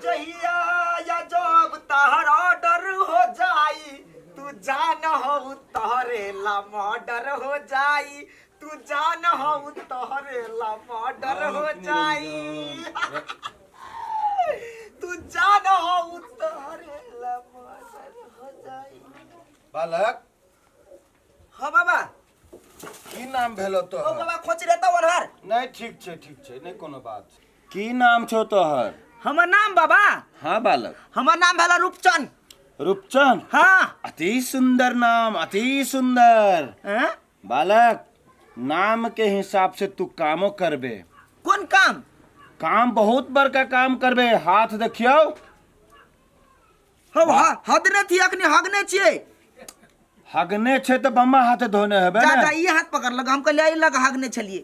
जहिया या जब तहर ऑर्डर हो जाई, तू जान हो तोहरे ला मर्डर हो जाई, तू जान हो तोहरे ला मर्डर हो जाई, तू जान हो तोहरे ला मर्डर हो जाई। बालक। हाँ बाबा। की नाम भेलो ओ तोहर? बाबा खोज रहता वनहर। नहीं, ठीक छै, ठीक छै, नहीं कोनो बात। की नाम छौ तोहर? हमर नाम बाबा? हाँ बालक। हमर नाम भेला रूपचंद। रूपचंद? हाँ। अति सुंदर नाम, अति सुंदर। हैं? बालक, नाम के हिसाब से तू कामो करबे। कोन काम? काम बहुत बड़का काम करबे। हाथ देखियो। हम हदने थी, अखनी हगने छियै। हगने छै तऽ बम्मा हाथ धोने हेबे जा ने। जा, ई हाथ पकड़ लग, हम कहलियै लग हगने छलियै।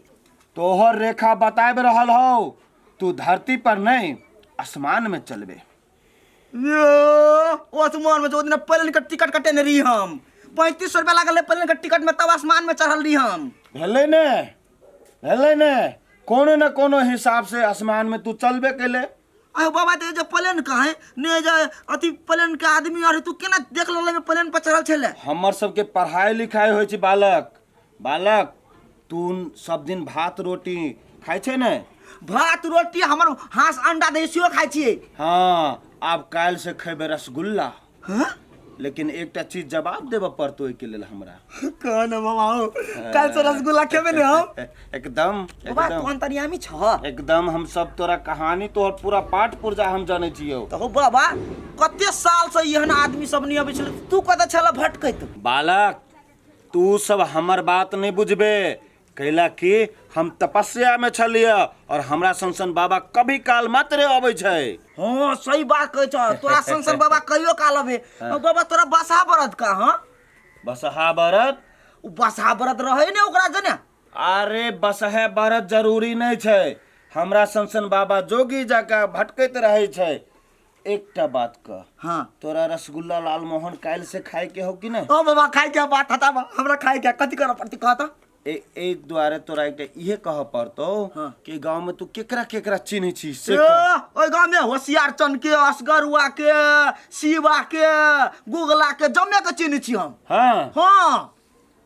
तोहर रेखा बताबि रहल हौ, तू धरती पर नहीं आसमान में चलबे। यो, ओ आसमान में जो दिन प्लेन के टिकट कटेने रही हम, 3500 रुपया लागल रहे प्लेन के टिकट में, तब आसमान में चढ़ल रही हम। भेलै ने, भेलै ने, कोनो ने कोनो हिसाब से आसमान में तू चलबे कैले। अरे बाबा, ते जे प्लेन कहे ने जे अथी प्लेन के आदमी और तू केना देख लेले में प्लेन पर चढ़ल छले? हमर सबके पढ़ाई लिखाई होइ छै बालक। बालक, तू सब दिन भात रोटी खाइ छै ने? भात रोटी, हमर हांस अंडा दही सेहो खाइ छियै। हाँ, आब काल्हि से खेबै रसगुल्ला। हाँ? लेकिन एकटा चीज जवाब देबऽ पड़तौ ओहिके लेल हमरा। कह ने बाबा, हो काल्हि से रसगुल्ला खेबै ने हम? एकदम। बाबा, एकदम। तू अंतर्यामी छह। एकदम, हम सब तोरा कहानी, तोहर पूरा पाठ पुर्जा हम जानै छियौ। तऽ हो बाबा, कते साल से एहन आदमी सब नहि अबै छलै, तू कतऽ छल भटकैत? बालक, तू सब हमर बात नहि बुझबे, कैला कि हम तपस्या में छलियै और हमरा सन सन बाबा कभी काल मात्रे अबै छै। हाँ, सही बात कहै छह, तोरा सन सन बाबा कहियो काल अबे। बाबा, तोरा बसहा बरद का? हाँ। बसहा बरद? उ बसहा बरद रहै ने ओकरा जने। अरे, बसहे बरद जरूरी नहि छै, हमरा सन सन बाबा जोगी जकाँ भटकैत रहै छै। एकटा बात कह। हाँ। तोरा रसगुल्ला लालमोहन काल्हि से खाय के हो कि नहि? ओ बाबा, खाय के बात हटाबा, हमरा खाय के कथी करऽ पड़तै, कह तऽ। ए दुआरे तोरा एकटा इहे कहऽ पड़तौ हाँ। कि गाँव में तू केकरा केकरा चिन्है छी से ए, कह। ओहि गाँव में होशियार चंद के, असगरुआ के, शिवा के, गुगला के, जमे के चिन्है छी हम। हाँ। हाँ।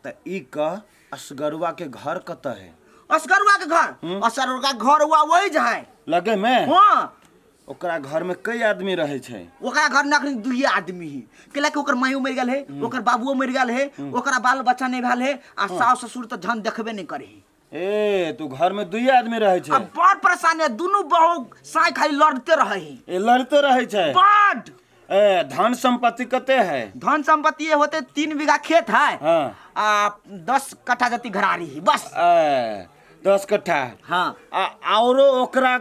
तऽ ई कह, असगरुआ के घर कतऽ है? असगरुआ के घर, असगरुआ के घर हुआ वही जाए लगे में। हाँ। ओकरा घर में कई आदमी रहे छै? ओकरा घर में अखन दुइये आदमी है, कैला कि ओकर माइयो मरि गेल है, ओकर बाबुओ मरि गेल है, ओकरा बाल बच्चा नहीं भेल है, आ सास ससुर तऽ धन देखबे नहीं करे है। ए, तू घर में दुइये आदमी रहे छै? आ बड़ परेशान है, दुनू बहू साय खाली लड़ते रहे है। ए, लड़ते रहे छै? बड। ए, धन संपत्ति कते है? धन संपत्ति ये होते 3 बीघा खेत है। हाँ। आ 10 कट्ठा जति घरारी है बस। ए, 10 कट्ठा? हाँ। आ औरो ओकरा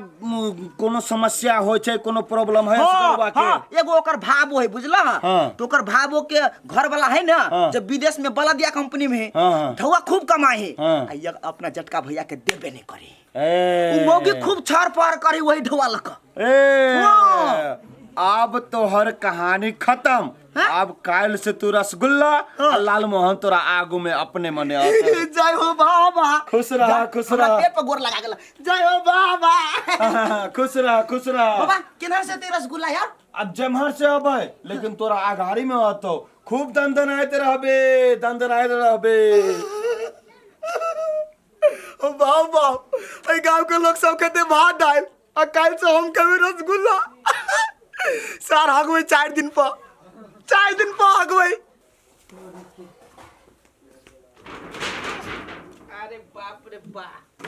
कोनो समस्या होइ छै, कोनो प्रॉब्लम है? हाँ, असगरुआ के? हाँ, एगो ओकर भाबो है, बुझला? हाँ। तो ओकर भाबो के घर वाला है ना, हाँ। जब विदेश में बलदिया कंपनी में है, हाँ, हाँ। धौआ खूब कमाए है। हाँ। आ ये अपना जटका भैया के देबे नहीं करे। ए। उ मौगी खूब छर पर करे वही ढौआ लक। ए, हाँ। अब तोहर कहानी खत्म। हाँ? अब काल्हि से तू रसगुल्ला हाँ। आ लालमोहन तोरा आगू में अपने मने आते। जय हो बाबा। खुश रह, खुश हमरा रह। पेट पर गोर लगा गेल, जय हो बाबा। खुश रह, खुश रह। बाबा, केना से ते रसगुल्ला यार? अब जेम्हर से अबै, लेकिन तोरा आघाड़ी में अतौ, खूब दनदनाइत रहबे, दनदनाइत रहबे। बाबा, एहि गांव के लोग सब खेते भात दालि आ काल्हि से हम खेबै रसगुल्ला। सार हगबै 4 दिन पर, 4 दिन पर हगबै। अरे बाप रे बाप,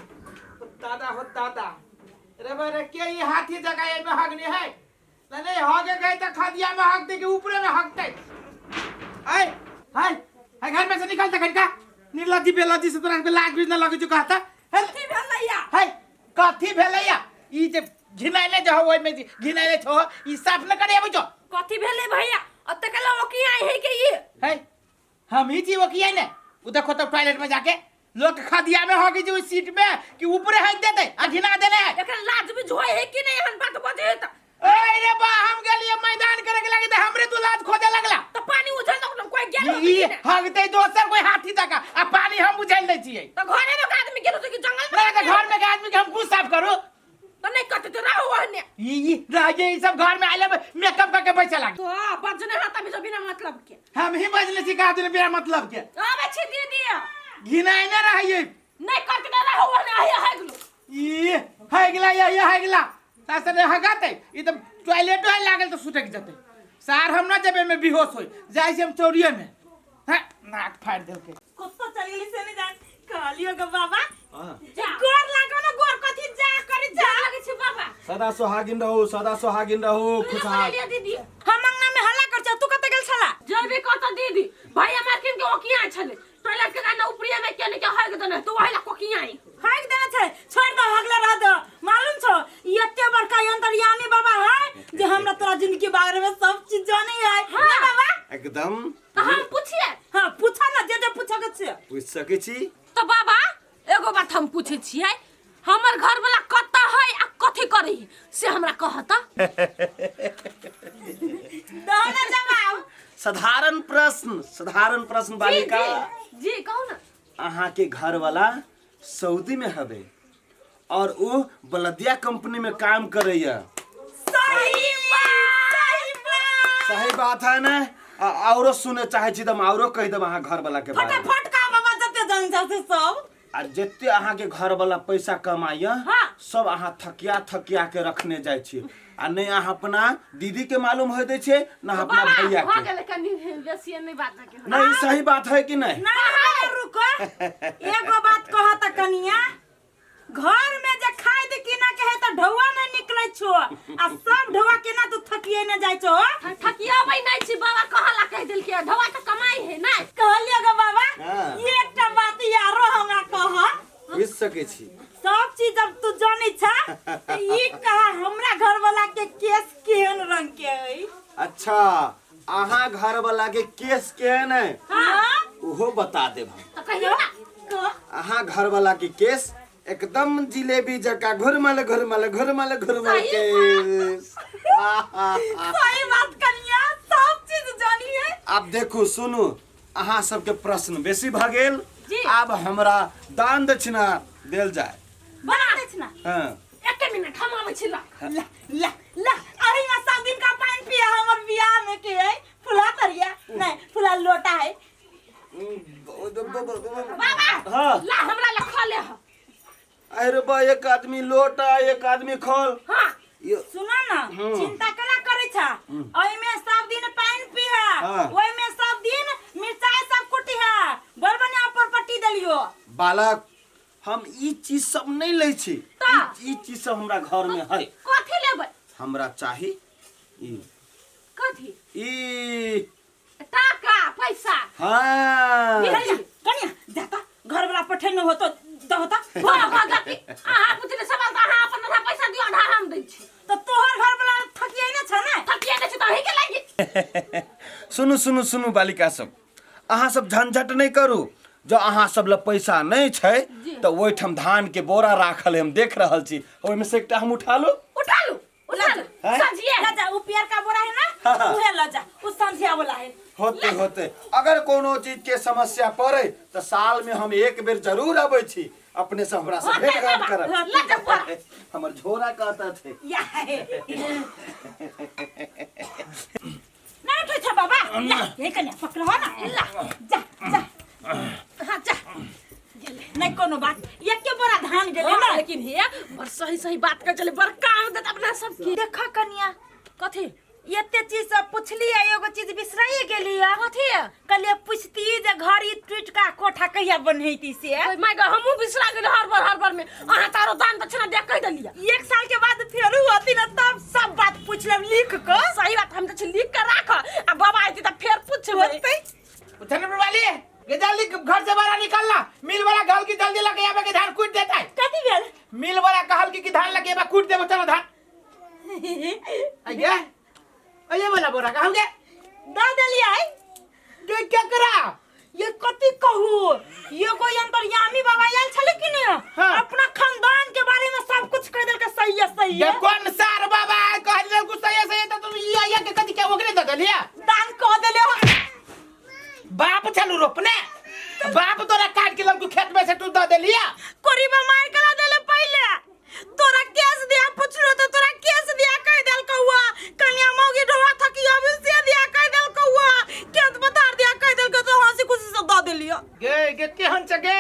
दादा हो दादा, रे भाई रे, के ये हाथी जगह एमे हगने है? नहीं नहीं, हगे गए तो खदिया में हगते कि ऊपरे में हगते? आय हाय हाय, घर में से निकल त घंटा निर्लज्जी बेलज्जी से तोरा के लाज भी न लगे जो कहता है। कथी भेलैया? हाय, कथी भेलैया? ई जे घिनाइले जो ओइ में घिनाइले छो, ई साफ न करे आबै छो। कथी भेलै भैया? अते कला ओकी आई है के ई? है, हम ही जी ओकी आई ने। उ देखो तो टॉयलेट में जाके लोग खदिया में हगी जो सीट में कि ऊपरे हग देते आ घिना देले है। एकर लाज भी झोय है कि नहीं हन बात बजे त? ए रे बा, हम गेलिए मैदान करे के लागी त हमरे तू लाज खोजे लगला। त पानी उझल न कोई गेल होतै ई कि ने? हगते दोसर कोई हाथी तक आ पानी हम उझल दै छियै। त घरे में के आदमी गेल होतै कि जंगल में? नहीं त घर में के आदमी के हम कुछ साफ करू? त नहीं कत तो रहो ओहने। ई ई रह गे ई सब घर में आइले मेकअप करके बैठे लाग। तो बजने हाथ में जो बिना मतलब के। हम ही बजले छी कहा दिन बिना मतलब के। आबै छी दीदी। घिनाय ने रहिए। नहीं करते ना रहो ओहने आइ है गेलो। ई है गेला ये है गेला सासर ने हगाते ई त टॉयलेट है लागल त सुटक जते। सार हम न जेबे में बेहोश होई जाय छी हम चौरिये में। हैं नाक फाड़ देलके। कत्तो चल गेली से नहीं जान कहलियो गो बाबा। हाँ। जा। गोर लागो ना गोर कथी जा करी जा लागै छै बाबा। सदा सोहागिन रहू, सदा सोहागिन रहू, खुशहाल। लिया दीदी। हम अंगना में हल्ला कर छौ, तू कत गेल छला? जयबे कत दीदी, भैया मारकिन के ओकिया छले टॉयलेट के गाना ऊपरिया में के ने के हग देने तो वही ला कोकिया आई। हग देने छै, छोड़ दो हगले रह दो। मालूम छौ ई एते बड़का अंतर्यामी बाबा है जे हमरा तोरा जिंदगी बारे में सब चीज जाने है। हाँ। ना बाबा? एकदम। तो हम पूछिए। हां पूछा ना, जे जे पूछे के छै। पूछ सकै छी। तो बाबा एगो बात हम पूछे छियै, हमर घर वाला कत है आ कथी करी से हमरा कहता। दो ना जवाब। साधारण प्रश्न, साधारण प्रश्न बालिका। जी, जी कहू ना। अहाँ के घर वाला सऊदी में हवे और वो बलदिया कंपनी में काम करैया। सही बात, सही बात। सही बात है ना? औरो सुने चाहे छी त हम औरो कहि देब अहाँ घर वाला के बारे में। फटाफट का बाबा जते जान जाते सब। आ जते अहाँ के घर वाला पैसा कमाइया हाँ। सब अहाँ थकिया थकिया के रखने जाइ छी आ नहीं अहाँ अपना दीदी के मालूम हो दै छै ना अपना बाबा, भैया भऽ के। गेलै कनी बेसी नहीं बात के। नहीं सही बात है कि नहीं? ना ना रुको, एगो बात कह त कनिया, घर में जे खाय दे केना के है त ढौआ नहीं निकलै छो आ सब ढौआ केना तू थकिए न जाइ छो? थकियाबै नहीं छी बाबा, कहला कहि देलकै ढौआ त कमाई है ना। कहलियो गो बाबा, हाँ। एकटा बात यारो हमरा कह। बुझ सकै छी। सब चीज जब तू जानै छा त ई कहा हमरा घर वाला के केस केहन रंग के है? अच्छा अहाँ घर वाला के केस केहन है? हाँ। उहो बता देब हम। त कहियो ना। कह। अहाँ घर वाला के केस एकदम जिलेबी जका घुरमल घुरमल घुरमल घुरमल सही केस। सही बात कनिया, सब चीज जानी है। आब देखू सुनू, अहाँ सबके प्रश्न बेसी भऽ गेल, जी। आब हमरा दान दक्षिणा देल जाय। बना दक्षिणा? हाँ। एक मिनट हम आबै छी। ला ला ला ला, अरे ना सब दिन का पानी पिया हमर बियाह में के है फुला तरिया नहीं फुला लोटा है। बाबा हाँ। ला हमरा ला खा ले। अरे बा एक आदमी लोटा एक आदमी खल। हाँ। सुनो ना, चिंता कला करे छा, ओई में सब दिन पानी पिया, हाँ। ओई में सब दिन मिरचाई सब कुटी है, बड़ बढ़िया ऊपर पट्टी देलियो। बालक हम ई चीज सब नहीं लै छी, ता? ई चीज सब हमरा घर में है। कथी लेबै? हमरा चाही ई। कथी? ई टाका पैसा। हाँ। कनिया कनिया जाता घर वाला पठे न होतो दहोता। वाह वाह गति, अहाँ पूछले सवाल त अहाँ अपन आधा पैसा दियो आधा हम दै छी। तो तोहर घर वाला थकिए न छ ना? थकिए नै छी त अहीं के लागि। सुनू सुनू सुनू बालिका सब, अहाँ सब झंझट नहीं करू। जो अहाँ सब लग पैसा नहीं छै त ओहिठाम धान के बोरा राखल है, हम देख रहल छी, ओहिमे से एकटा हम उठा लू। उठा लू, उठा लू। हैं? समझिए। ल जा, उ पियर का बोरा है ना, हाँ। उहे ल जा, उ संझिया वाला है। होते होते अगर कोनो चीज के समस्या पड़े त साल में हम एक बेर जरूर अबै छी, अपने से हमरा से होते भेंट घाट बाबा, करब। ल जा बोरा। हमर झोरा कहता छै। या है। ना उठै छ बाबा, ला, हे कन्या पकड़ो ना, ला, जा जा। हाँ, जा। नहीं कोनो बात, एके बोरा धान गेलै हाँ, ना। लेकिन हे बड़ सही सही बात कर चले, बड़ काम देत अपना सबके। देख कन्या, कथी? एते चीज सब पुछली आ एगो चीज बिसराइए गेली आ। कथी? कहलिए पुछती जे घर ई टूट का कोठा कहिया बनैती से। ओय my God, हमहूँ बिसरा गेल हर बार हर बार में। अहाँ तारो दान दक्षिणा दे कहि देलियै। एक साल के बाद फेरू होती ना तब सब बात पूछ लेब लिख के। सही बात, हम तऽ लिख के राख आ बाबा अयती तऽ फेर पुछबै। होतै। चंद्रपुर वाली के जल्दी घर से बाहर निकलना, मिल वाला कहल की जल्दी लगे आवे के धान कूट देता है। कथी भेल? मिल वाला कहल की धान लगे बा कूट देबो, चलो धान। अये अये वाला बोरा कहल के दऽ देलियै। गे केकरा? ये कथी कहू, एगो अंतर्यामी बाबा आयल छलै कि ने, हाँ। अपना खानदान के बारे में सब कुछ कह देलकै सही है सही ये है। कौन सार बाबा कह देलको सही है सही है, तो तुम ये ये के कथी के ओकरे दऽ देलियै? दान कह देले हो। बाप छलू रोपने, बाप तोरा काट के लमकू खेत में से तू दऽ देलिया। कोरीबा मार के ला देले पहिले। तोरा केस दिया पुछ पुछलो तो तोरा केस दिया कह देल कौआ, कन्या मौगी ढोआ थकी अभी से दिया कह देल कौआ, खेत पथार दिया कह देल तो हंसी खुशी से दऽ देलियो। गे गे केहन छ गे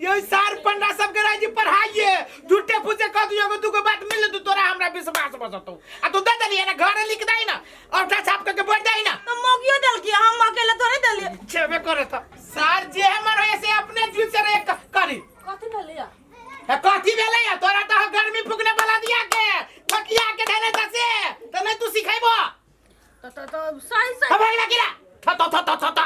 ये सार पंडा सब के राजी पढ़ाइए झूठे फूसे कह दियो एगो दूगो बात मिल तू तोरा हमरा विश्वास बसतो आ तू दे देलिए ना घरे लिख दई ना औठा छाप के बैठ दई ना। तो मौगियो देल की, हम अकेले थोड़े देलिए। छेबे करे त सार जे हमर होय से अपने जुट से रे करी। कथी भेलैया? हे कथी भेलैया तोरा? त गर्मी फुकने वाला दिया के थकिया के धने त से त नहीं तू सिखैबो। त त त सही सही हम भागला किरा थ थ थ थ थ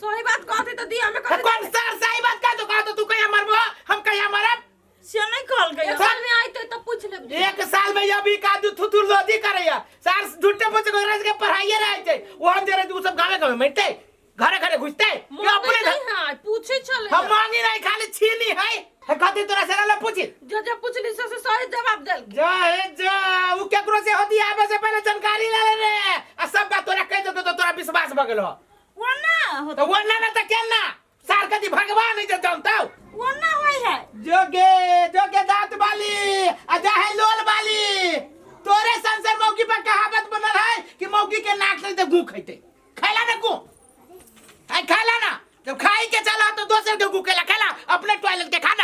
सही बात कहते त दिया में त कथी? कौन सर सही बात कह तो कह तो तू कहिया मरबो हम कहिया मरब? से नहीं कहल गई। एक साल में आइते त पूछ लेब। एक साल में अभी का दू थुथुर लोधी करैया सार झूठे फूसे गोरज के पढ़ाइए रहे छै वो हम जरे उ सब गावे गावे मरते घरे घरे घुसते कि अपने मांगे घर नहीं है, पूछे छले। हम मांगी नहीं खाली छीनी है है कथी तोरा से ला पूछी? जो जो पूछली से सही जवाब देल। जा हे जा उ केकरो से होती आबे से पहले जानकारी ले ले रे आ सब बात तोरा कह देतो तो तोरा विश्वास भ गेलो। वो ना हो तो वो ना ना त केना सार कथी भगवान है जे जानता वो ना होय है। जोगे जोगे दांत वाली आ जा है लोल वाली तोरे संसर मौकी पर कहावत बनल है कि मौकी के नाक से ते गू खैते खैला ना गू है खैला ना जब खाई के चला तो दोसर के गू केला खैला अपने टॉयलेट के खाना।